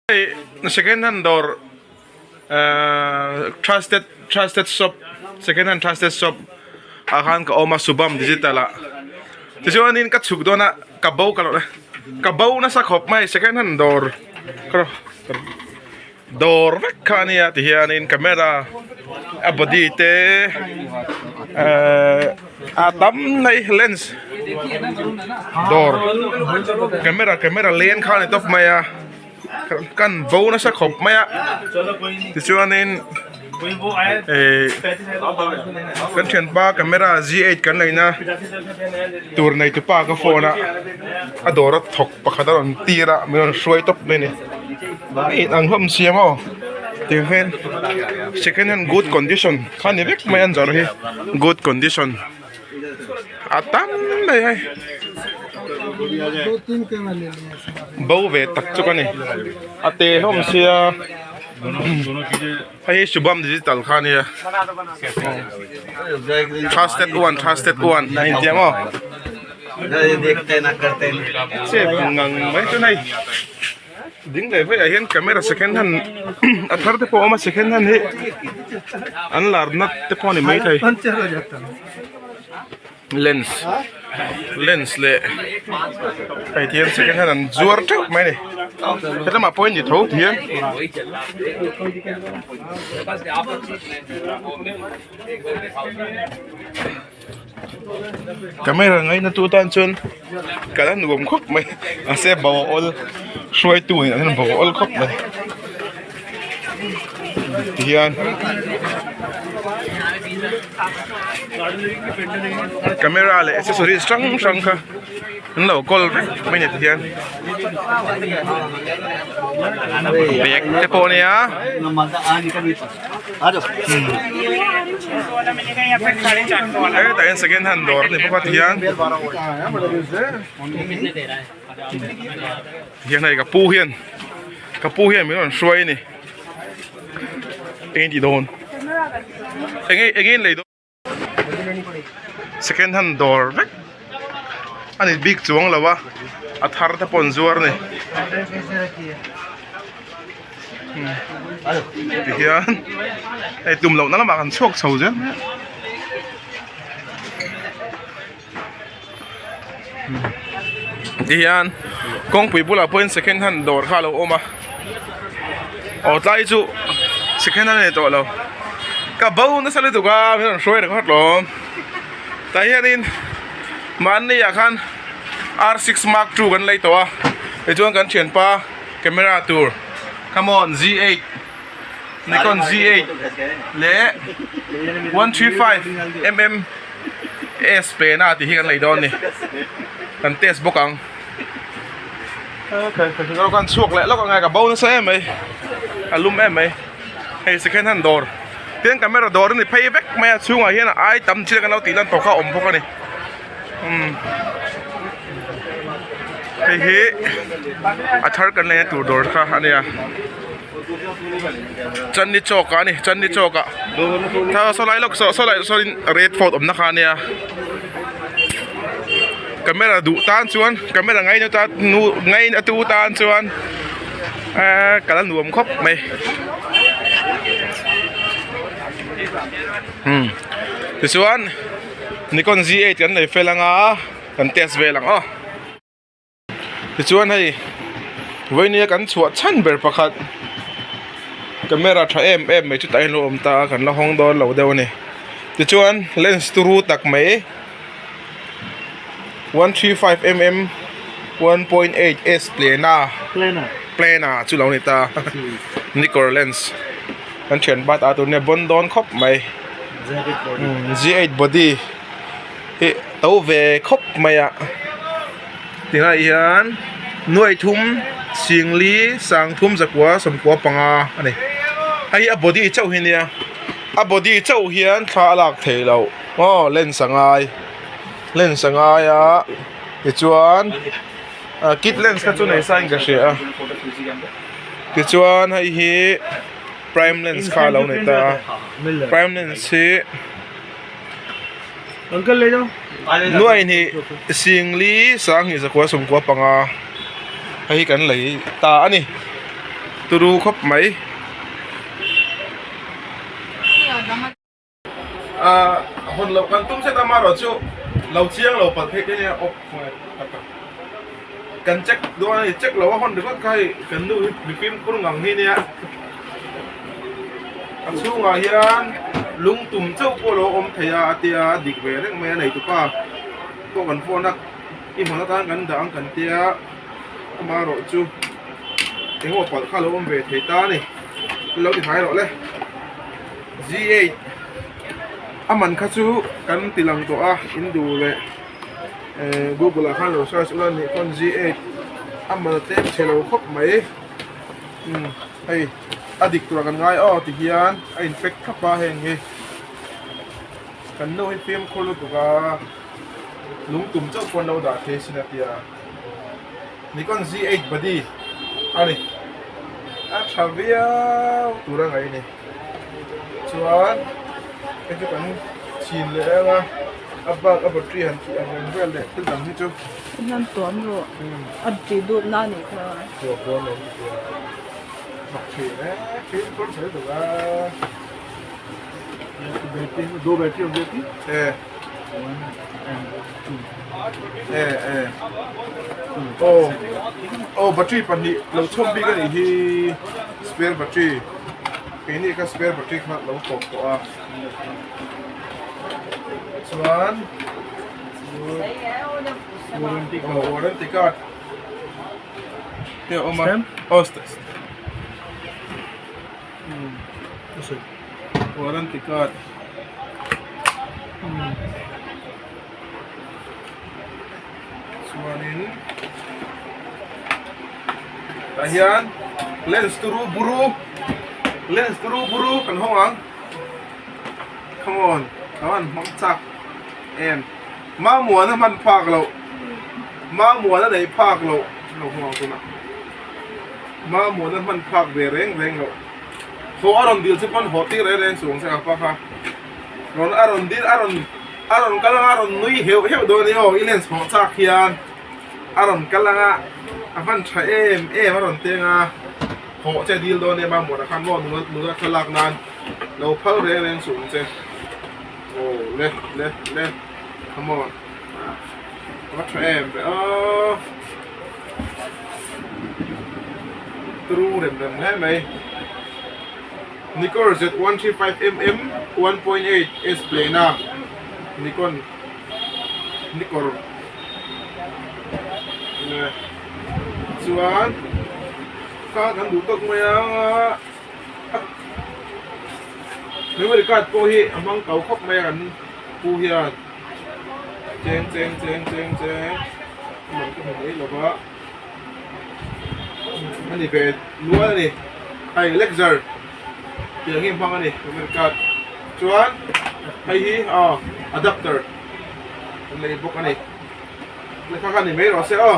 Hei second hand dawr ahh trusted trusted shop second hand trusted shop ah khan ka awm a Shubham digital ah tichuanin ka chhuk dawn a ka bo ka lo ka bo nasa khawp mai second hand dawr dawr vek kha ania tihianin camera a body te ahh a tam mai lens dawr camera camera len kha a ni tawp mai a. Kan bo nasa khawp mai a tichuanin eh kan thianpa camera G eight kan neihna tur nei tupa ka phone a a dawr a thawk pakhat a rawn tir a min rawn hruai tawp mai a ni a in ang hlawm si ang aw tiang hian second hand good condition kha ni vek mai a an zawrh hi good condition. A tam mai hei bo ve tak chu ka ni a te hlawm sia hei hi Shubham digital kha ania trusted one trusted one a inti ang aw chep ngang mai chuan hei Ding leh veiah hian camera second hand a thar te pawh a awm a second hand hi an lar na te pawh a ni maithei lens lens leh hei ti hian second hand an zuar teuh mai a ni helamah pawh in ni tho ti hian. Camera ngaina tu tan chuan kal a nuam khawp mai mahse bo a awl hruaitu in an bo a awl khawp mai tihian camera leh accessories hrang hrang kha an lo kawl vek mai a ni tihian bag te pawh a nia. Hetah hian second hand dawr a ni bawk a tihian tihian hei ka pu hian ka pu hian min rawn hruai a ni eng tih dawn enge enge in lei dawn. Second hand dawr vek a ni bik chuang lo a a thar te pawh an zuar a ni tihian hei tum lohna lamah kan chhuak chho zel mai a tihian kawngpui bulah pawhin second hand dawr kha a lo awm a aw tlai chu second hand a ni tawh lo ka bo nasa lutuk a min rawn hruai ringawt lawm tah hianin mahni ah khan R six mark two kan lei tawh a tichuan kan thianpa camera tur come on Z eight Nikon Z eight leh 135 mm S pena tih hi kan lei dawn a ni kan test bawk ang kan chhuak leh lawk angai ka bo nasa em mai a lum em mai hei second hand dawr tin camera dawr a ni phei vek mai a chhungah hian a ai tam thil kan lo tih lan tawh kha a awm bawk a ni umm hei hi a thar kan leina tur dawr kha a nia. Chandni Chowk ah a ni Chandni Chowk ah tha saw lai lawk saw saw lai sawin red fort awmna kha a nia camera duh tan chuan camera ngaina tan nu ngaina tu tan chuan ehh kal a nuam khawp mai umm tichuan Nikon Z eight kan nei fel anga kan test vel ang aw. Tichuan hei vawinia kan chhuah chhan ber pakhat camera tha em em mai chutah hian a lo awm ta a kan la hawng dawn lo deuh a ni tichuan lens turu tak mai 135 mm 1.8 S plena plena chu lo ni ta Nikkor lens kan thian bat a tur nia bawn dawn khawp mai Z8 body. Ih to ve khawp mai a tilai hian nuai thum singli sang thum zakua sawmkua panga a ni hei hi a body chauh hi ania a body chauh hian thla a lak theih loh aw lens a ngai lens a ngai a tichuan ah kit lens kha chu nei sa in ka hria a tichuan hei hi prime lens kha a lo nei ta a prime lens hi. Nuai hnih singli sanghnih zakua sawmkua panga hei hi kan lei ta a ni. Turu khawp mai. Ahh hawn loh kan tum zet a amaherawhchu lo chiang lo palh theih te nia aw kan check dawn a ni check lo a hawn ringawt kha hei kan nu hi mi fimkhur ngang hi nia a chhungah hian lung tum chauh pawh lo awm thei a a tia a dik ve reng mai a neitupa pawh kan phone a i hmun atan kan dah ang kan tia amaherawhchu engemaw palh kha lo awm ve thei ta a ni lo ti hnai rawh le. G8 a man kha chu kan ti lang tawh a in duh leh eh google ah khan lo search ula nih pawn G8 a man a tlem chhe lo khawp mai umm hei a dik tur ah kan ngai aw ti hian a in pack thlap a heng hi kan nu hi fimkhur lutuk a lung tum chauh pawn lo dah thei sin a tia Nikon G8 body a ni a tha viau tur a ngaih a ni. Chuan hei chu kan chhin leh ang a a bak a battery han tih ang reng vel leh thil dang hi chu Hian tuam rawh a tih dut na anih kha. Tuam dawn lo ti a mak thin e fimkhur thei lutuk a. Battery do battery ho gaya thi e 1 and 2 e e aw aw battery pahnih lo chhawm bik anih hi spare battery. Keini kha spare battery kha lo tawp tawh a chuan warranty card te a awm a aw warranty card chuanin tah hian lens turu buru lens turu buru kan hawng ang come on ka van hmang chak em mamuana hman phak loh mamuana neih phak loh lo hawng ang tunah mamuana hman phak ve reng reng loh haw a rawn dil chu pawn haw tir reng reng chuang che ka pa kha. Rawn a rawn dil a rawn a rawn kal anga a rawn nui heuh heuh dawn a ni aw i lens hawh chak hian a rawn kal anga a hman tha em em a rawn teng a hawh che dil dawn em a muanah khan maw nula nula thlalak nan lo phal reng reng suh ang che aw le le le come on a va tha em ve aw turu rem rem hle mai. Nikkor Z135mm 1.8 S Plena Nikon Nikkor le chuan kha kan duh tawk mai a memory card pawh hi a hmang kau khawp mai a kan pu hian cheng cheng cheng cheng cheng a man ka hmu mai lo va. A ni ve nual a ni hei lecture tih ang hi hmang a ni memory card chuan hei hi aw adapter an nei bawk a ni kha kha ni mai rawh se aw.